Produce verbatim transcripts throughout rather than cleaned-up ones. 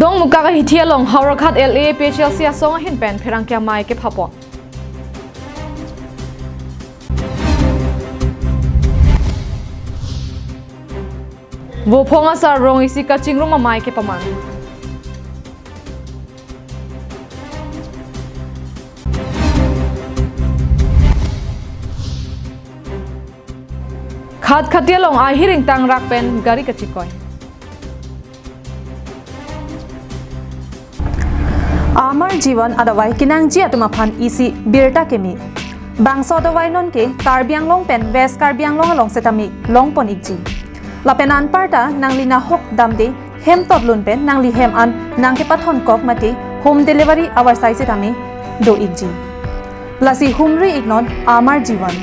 Tongmukak ahithi along Howraghat L A A P H L C asong ahin pen pherangke amei kephapon. Vophong asar rong isi kachingrum amei kepaman. Khatkhati along ahiring tangrak pen gari kachikoi. Amar Jiwan adavai kenangji atum aphan isi birta keme. Bangso adavai nonke Karbi Anglong pen West Karbi Anglong along setame longpon ikji. Lapen anparta nangli nahok damde hem totlun pen nangli hem an nangkepathon kok mate home delivery avarsai setame do ikji. Lasi humri iknon Amar Jiwan.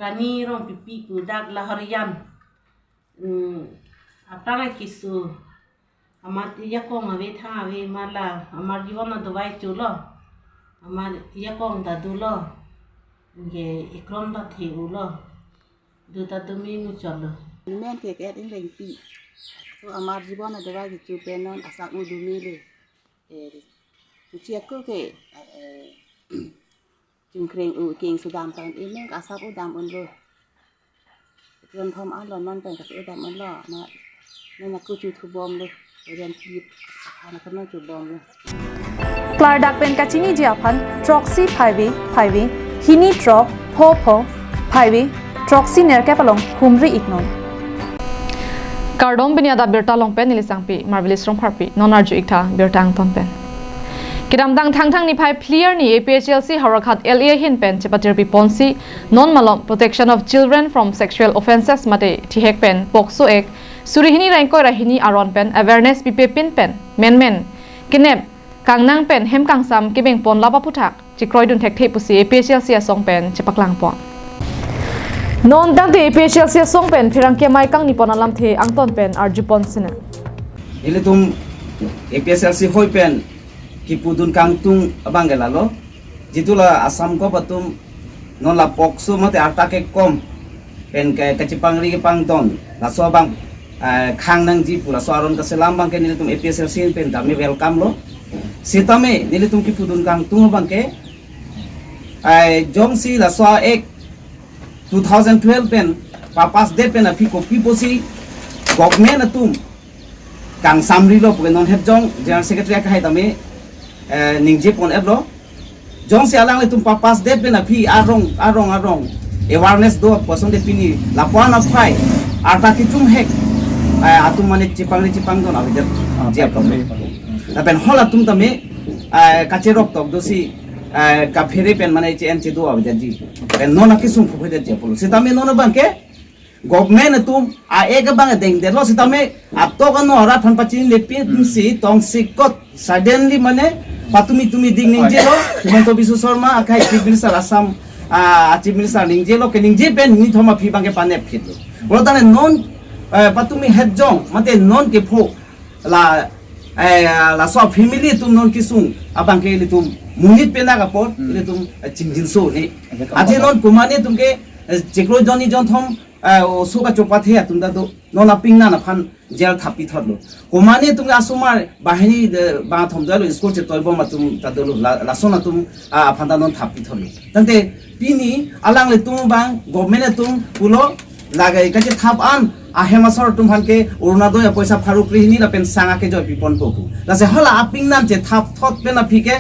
Rani Rongpipi pu dak Lahorijan. Hmm, aphrang keso. Amat ajakong ave thang ave ma la Amar Jiwan adavai cholo. Amat ajakong ta dolo. Anke ekrom ta the-olo. Du ta dumi muchotlo. Men ke ke ingrengpi. So Amar Jiwan adavai kecho pen non asap u dumi le. Eh, kuchi aku ke, eh, chungkreng u king sudam tan ineng asap u dam unlo. Jon thom anlo non pen kas u dam unlo. Ma, non aku chu thubomlo. Jon kip. Anak kono chubomlo. Klardak pen kachiniji aphan throksi phaive phaive hini throk pho pho phaive throksi nerkep along humri iknon. Kardom, pini adap birta along pen neli sangpi Marvelous Rongpharpi, non arju iktha birta angton pen. Kedamtang Thangthang niphai phli arni A P H L C Howraghat L A ahin pen chepatirpi ponsi non malom Protection of Children from Sexual Offences mate thihek pen POCSO Act suri hini ra ingkoi ra hini aron pen awareness pipepin pen menmen kenep kangnang pen hem kangsam kebeng pon lap aphuthak chekroidun thekthe pusi A P H L C asong pen chepaklangpon. Non tangte A P H L C asong pen pherangke amei kangnipon alamthe angton pen arjupon sine. Ilitum A P H L C hoi pen kipudun kangtung abang ke lalo. Jitu la Assam Govt atum non la POCSO mate arta kekom pen ke kachepangri kepangdon laso abang, eh, khang nangji pu laso aron kaselam abang ke nelitum A P H L C pen tame welcome lo. Setame nelitum kipudun kangtung abang ke, eh, jongsi laso Act two thousand twelve pen papass det pen aphi kopi pusi government atum kangsamrilo pu ke non het jong General Secretary akehai tame, eh, ningje pon-etlo. Jongsi alanglitum papass det pen aphi arong arong arong awareness do pu asonte pini lapuan aphai arta kechumhek, eh, atum mane chepangri chepangdon avedet. Ah, je apot. Lapen halatum tame, eh, kacherok tok dosi, eh, kaphere pen mane che-en chedo avedetji. Pen non akesung phuphedetji apotlo. Setame non abang ke government atum a-Act abang adengdetlo setame atok ano arat aphan pachini lepit si tongsekot suddenly mane patumi tumi ding ningjelo, Himanta Biswa Sarma akehai Chief Minister Assam, ah, Chief Minister ningjelo, keningje pen nithom aphi abang ke panep khitlo. Pulo tangte non, eh, patumi het jong mate non kepho la, eh, laso family atum non kesung abang ke ilitum monit penak apot, hmm, ilitum, eh, chingjinso ne. Ajak ati kamu non komatne atum ke, eh, chiklo jonni jonthom, eh, oso kachopathe atum ta do, non apingnan aphan jail thap pithotlo. Komatne atum ke asomar banghini, eh, bangthom jalo school chetoibom atum ta dolo, la, lason atum, ah, aphan ta non thap pithotlo. Tangte pini alanglitum abang government atum pulo lake kachethap an ahem asor atum aphan ke Orunodoi apoisa pharo krehini lapen sang akejoi piponpo pu. Lasi hala apingnan chethap thot pen aphi ke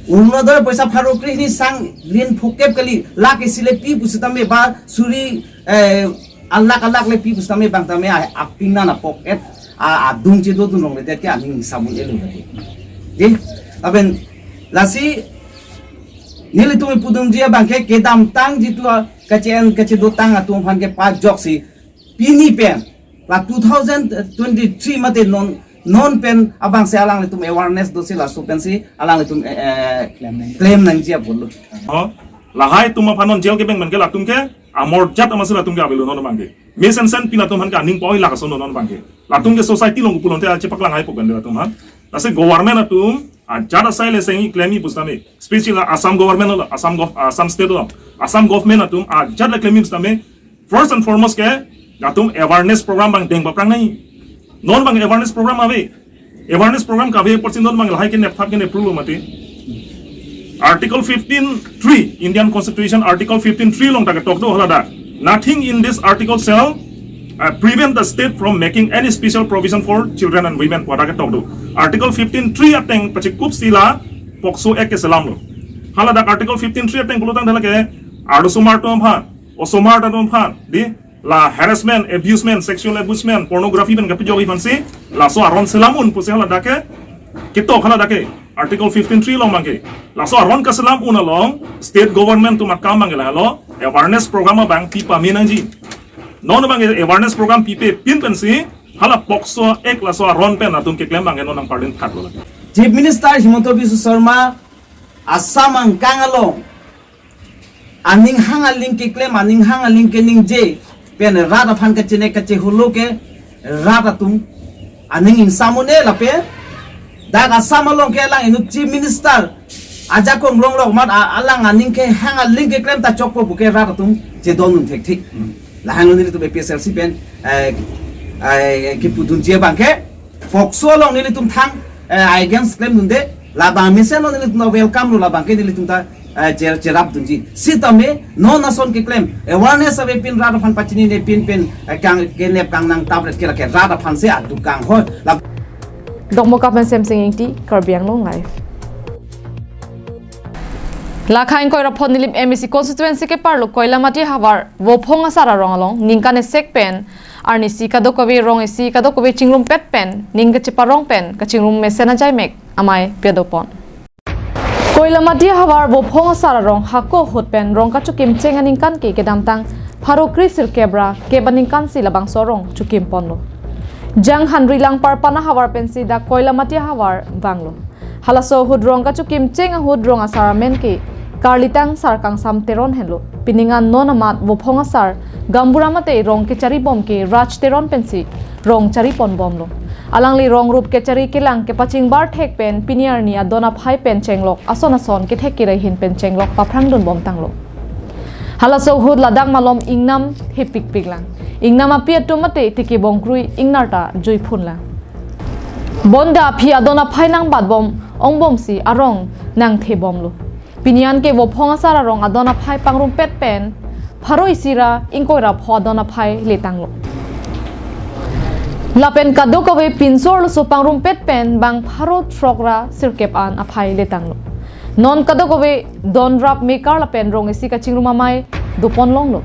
Orunodoi apoisa pharo krehini sang lin phukep kali, lake sile pi pusitame ba suri, eh, alak alak le pi pusitame bang tame a, apingnan apok et a, adung chedodun longledet ke aning samun elo lagi. Di, lapen lasi nelitum ipudunji abang ke kedamtang jitu a, kache-en kachedotang atum aphan ke pajoksi pini pen la two thousand twenty-three mate non, non pen abangsi alanglitum awareness dosi laso pensi alanglitum, eh, eh, claim nang, claim nangji apotlo. Oh, lahai atum aphan non jail kebeng abang ke latum ke amorjat amatsi latum ke avelo non abang ke. Mesensen pin atum aphan ke aning poi lak ason non abang ke. Latum ke society along pulote ache paklang hai pokan latum aphan. Lasi government atum ajat asai le seng-i claim-i pusitame. Especially Assam government lo, Assam gov-, Assam state lo. Assam government atum ajat le claim-i pusitame. First and foremost ke latum awareness program abang deng paprang nai. Non abang awareness program ave. Awareness program kave percent don mang lahai ke nepthap ke nepru lo mati. Article fifteen three, Indian Constitution Article fifteen three along ta ketok do haladak. Nothing in this article shall uh, prevent the state from making any special provision for children and women. Pu ta ketok do. Article fifteen three ateng pachikup si la POCSO Act keselam lo. Haladak Article fifteen three ateng pulotangte lake arlosomar atum aphan, osomar atum aphan, di la harassment, abusement, sexual abusement, pornography pen kapejok aphansi laso aron selam un pusi haladak ke ketok haladak ke Article fifteen three along abang ke. Laso aron keselam un along state government atum akam abang ke lahelo awareness program abang pi pame nangji. Non abang ke awareness program pipe pin pensi hala POCSO Act laso aron pen atum keklem abang ke non nangpardin thak lo. Chief Minister Himanta Biswa Sarma Assam angkang along aning hang aling keklem, aning hang aling keningje pen rat aphan kachenek kachehulo ke rat atum aning ingsam un-e lapen dak Assam along ke alang inut Chief Minister ajakong longlok amat a-, alang aning kehang aling keklem ta chokpo pu ke rat atum chedondun thekthe. Lahelo nelitum A P H L C pen, eh, eh, kepudunji abang ke POCSO along nelitum thang, eh, against klemdunde, labang mesen lo nelitum ta welcome lo, labang ke nelitum ta, eh, cher-, cherapdunji. Sitame non ason keklem awareness avepin rat aphan pachinine pin pen, eh, kang kenep kang nangtap ret ke lake rat aphansi aduk kanghoi. La Dokmoka pen Semsing Ingti, Karbi Anglong Live. Lakha ingkoi ra phongo Nilip M A C constituency keparlo Koilamati havar Vophong Asar arong along ningkan esek pen arnisi kadokave rong isi kadokave chingrumpet pen ning kacheparong pen kachingrum mesen ajaimek amei pedopon. Koilamati havar Vophong Asar arong hako ahut pen rong kachokim cheng aningkan ke kedamtang pharo kre sirkep ra kep aningkan si labangso arong chokimponlo. Janghan Rilang Parpan ahavar pensi dak Koilamati havar vanglo. Halaso ahut rong kachokim cheng ahut rong asar amen ke karlitang Sarkangsam Teron henlo. Pining an non amat Vophong Asar gaonbura mate rong kecharibom ke Raj Teron pensi rong chariponbomlo. Alangli rong rup kechari kelang kepachingbar thek pen pini arni adon aphai pen chenglok ason ason kethek kere ahin pen chenglok paphrangdunbomtanglo. Halaso ahut ladak malom ingnam thepikpiklang. Ingnam api atum mate tiki bongkrui ingnar ta juiphunlang. Bonta aphi adon aphai nangbatbom ongbomsi arong nangthebomlo. Pini an ke Vophong Asar arong adon aphai pangrumpet pen pharo isi ra ingkoi ra pho adon aphai letanglo. Lapen kadokave pinso arloso pangrumpet pen bang pharo throk ra sirkep an aphai letanglo. Non kadokave don rap mekar lapen rong isi kachingrum amei doponlonglo.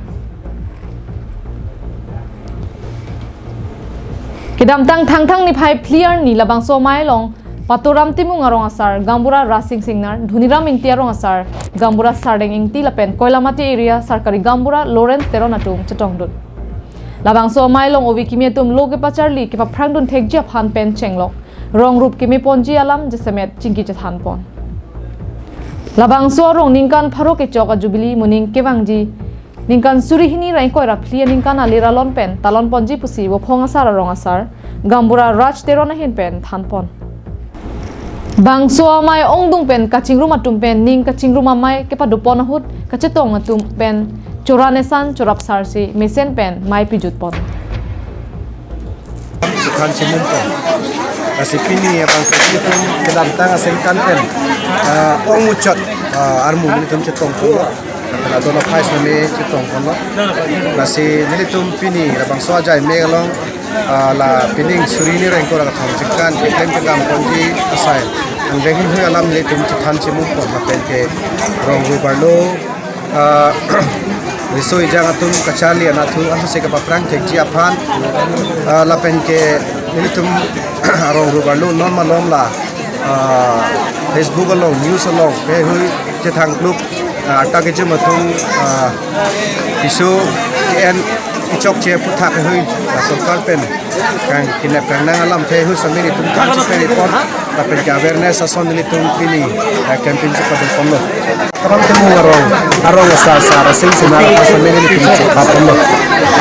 Kedamtang Thangthang niphai phli arni labangso amei along Paturam Timung arong asar gaonbura Rasing Singnar, Dhoniram Ingti arong asar gaonbura Sardeng Ingti lapen Koilamati area sarkari gaonbura Lawrence Teron atum chetongdun. Labangso amei along ove kimi atum lo kepacharli kepaphrangdun thekji aphan pen chenglok rong rup kemeponji alam jasemet chingki chethanpon. Labangso arong ningkan pharo kechok a jubilee moning kevangji ningkan suri hini ra ingkoi ra phli aningkan alir alon pen talonponji pusi Vophong Asar arong asar gaonbura Raj Teron ahin pen thanpon. Bangso amei ongdung pen kachingrum atum pen ning kachingrum amei kepadopon ahut kachetong atum pen chora nesan chorap sarsi mesen pen mei pijutpon. Chethan chimum pon. Lasi pini abang kati atum kedamtang asengkan pen, ah, ong muchot, ah, armu nelitum chetongponlo. Lapen adon aphai sitame chetongponlo. Lasi nelitum pini labangso ajaimek along, ah, la pining suri hini ra ingkoi ra kethom chingkan keklem kedamponji asai angdeng hini alam nelitum chethan chimum pon lapen ke rong rubarlo, ah, riso ejang atum kacharli anatthu ansi kepaphrang thekji aphan, ah, lapen ke nelitum rong rubarlo non malom la, ah, Facebook along, news along, pehui chethang kluk, ah, arta kejum atum, ah, piso K N ichokche aphuthak hui, ah, sorkar pen kang kinep kang nang alamthe hui sami nelitum kangchiperi pon, lapen ke awareness ason nelitum pini, eh, campaign chepadun ponlo. Paturam Timung arong, arong asar asar Rasing Singnar asar sami nelitum chepaponlo.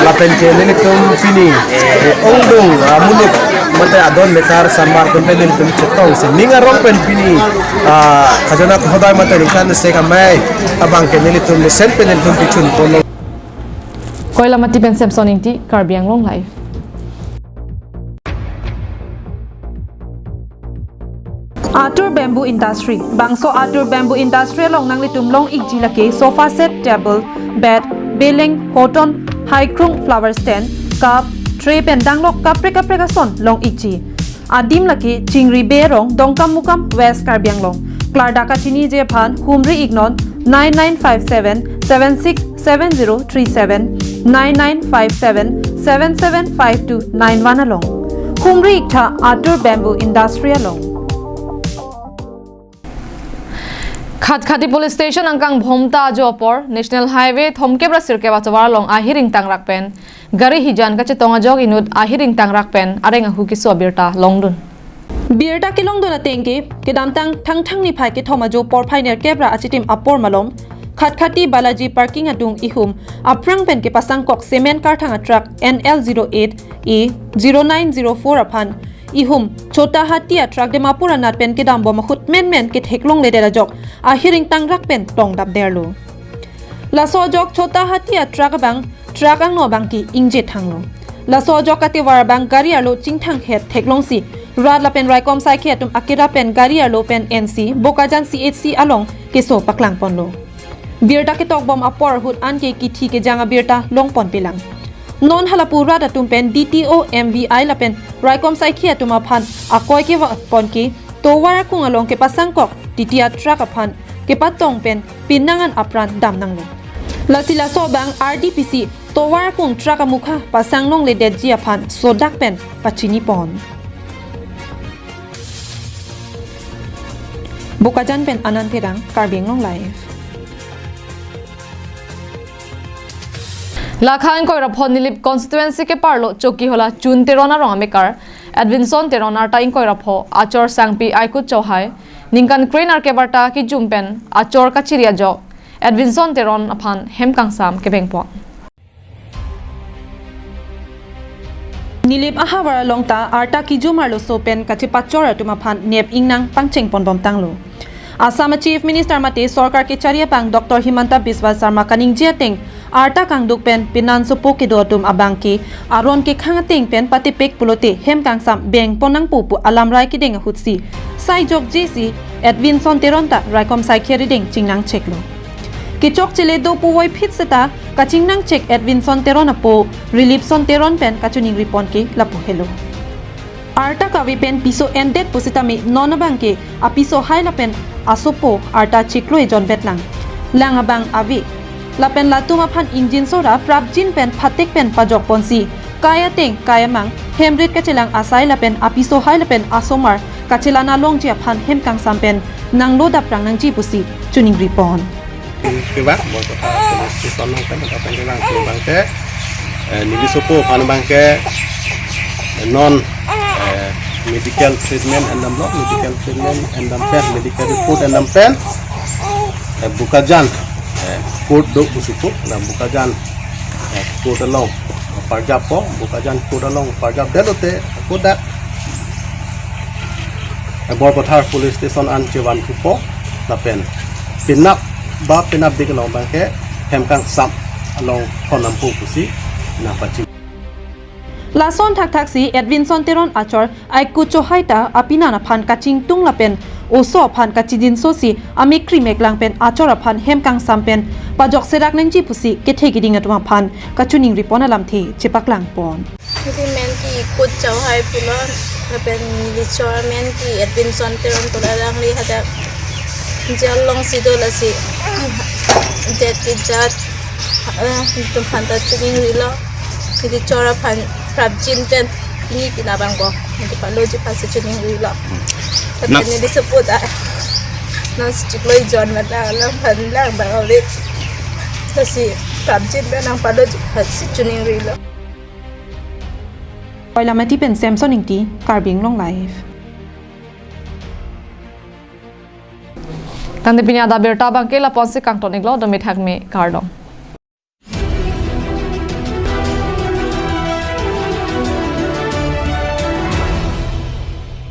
Lapen ke nelitum pini, eh, ongdung, ah, muluk mate adon mekar samar atum pen nelitum chetongsi ning arong pen pini, ah, khajana khodai mate ningkan esek amei abang ke nelitum mesen pen nelitum pichunponlo. Koilamati pen Samson Ingti, Karbi Anglong Live. Bamboo Industry. Bangso Atur Bamboo Industry along nanglitum long-ikji lake sofa set, table, bed, beleng, hoton, haikrung, flower stand, cup, tray pen danglok kaprek kaprek ason long-ikji. Adim lake Chingri Bey arong, Dongkamukam, West Karbi Anglong. Klardak kachiniji aphan humri-iknon nine nine five seven seven six seven zero three seven, nine nine five seven seven seven five two nine one along. Humri-iktha Atur Bamboo Industry along. Khatkhati Police Station angkang Bhomta ajo apor National Highway thomkep ra sirkep achavar along ahiring tangrak pen gari hijan kachetong ajok inut ahiring tangrak pen areng ahu keso abirta longdun. Birta kelongdun ateng ke, kedamtang Thangthang niphai kethom ajo porphai nerkep ra achitim apor malom, Khatkhati Balaji Parking adung ihum aphrang pen kepasangkok cement karthang atruck N L zero eight A zero nine zero four aphan ihum Chota Hati atruck Dimapur anat pen kedambom ahut menmen ketheklongledet ajok ahiring tangrak pen tongdapderlo. Laso ajok Chota Hati atruck abang truck angno abangke ingje thanglo. Laso ajok katovar abang gari arlo chingthanghet theklongsi rat lapen raikom saikhi atum akira pen gari arlo pen ensi Bokajan C H C along keso paklangponlo. Birta ketokbom apor ahut anke kithi kejang abirta longponpelang. Non halapu rat atum pen D T O, M V I lapen raikom saikhi atum aphan akoi kevangpon ke tovar akung along kepasangkok T T A truck aphan kepatong pen pinangan apran damnanglo. Lasi laso abang R D P C tovar akung truck amukha pasanglongledetji aphan sodak pen pachinipon. Bokajan pen Anand Terang, Karbi Anglong Live. Lakha ingkoi ra pho Nilip constituency keparlo Chokihola Chun Teron arong amekar Edwinson Teron arta ingkoi ra pho achor sangpi Aikut Chauhai ningkan kre-nerkep arta kijum pen achor kachiri ajok Edwinson Teron aphan hem kangsam kebengpon. Nilip ahavar along ta arta kijum arloso pen kachepachor atum aphan nep ingnang pangchengponbomtanglo. Assam Chief Minister mate sorkar kechari abang Doctor Himanta Biswa Sarma kaningje ateng arta kangduk pen penan sopo kedo atum abangke aron kekhang ateng pen patepek pulote hem kangsam bengpon nangpo pu alamrai kedeng ahutsi saijokjesi Edwinson Teron ta raikom saikhi arideng chingnangcheklo. Kechokchele do puvoiphit seta kachingnangchek Edwinson Teron apo Rilipson Teron pen kachiningripon ke lapu helo. Arta kave pen piso endet pusitame non abangke apiso hai lapen asopo arta chiklo ejon vetlang. Lang abang ave. Lapen latum aphan ingjinso ra prapjin pen phatek pen pajokponsi kai ateng kai amang hemrit kachelang asai lapen apiso hai lapen asomar kachelang alongji aphan hem kangsam pen nanglo daprang nangji pusi chiningripon. Kevang, Borpatha police station nangkevang, kevang, kevang ke, eh, neli sopo aphan abangke, eh, non, eh, medical treatment endamlo, medical treatment endam pen, medical report endam pen, eh, Bokajan, eh, court do pusi pu, la Bokajan, eh, court along parjappo, Bokajan court along parjapdet lote, kodak, eh, Borpatha police station an chevanthupo, lapen penap ba penapdik along abangke hem kangsam along thon nangpo pusi nangpachi. Lason thakthaksi Edwinson Teron achor Aikut Chauhai ta apenan aphan kachingtung lapen oso aphan kachijinsosi amekri meklang pen achor aphan hem kangsam pen pajok serak nangji pusi kethe keding atum aphan kachiningripon alamthe chepaklangpon. Neli men ke Aikut Chauhai pulo, lapen neli chor men ke Edwinson Teron pulo, alangli hadak jail alongsi do, lasi det kejat, eh, itum aphan ta chiningrilo. Neli chor aphan prapjin pen pini pila abang ko neli paloji aphansi chiningrilo. Lapen neli sopo ta non chiklo ejon mata lang aphan lang abang ave. Lasi prapjin pen nangpaloji aphansi chiningrilo. Koilamati pen Samson Ingti, Karbi Anglong Live. Tangte pini adap abirta abangke lapu-ansi kangton-iklo, dome thakme, kardom.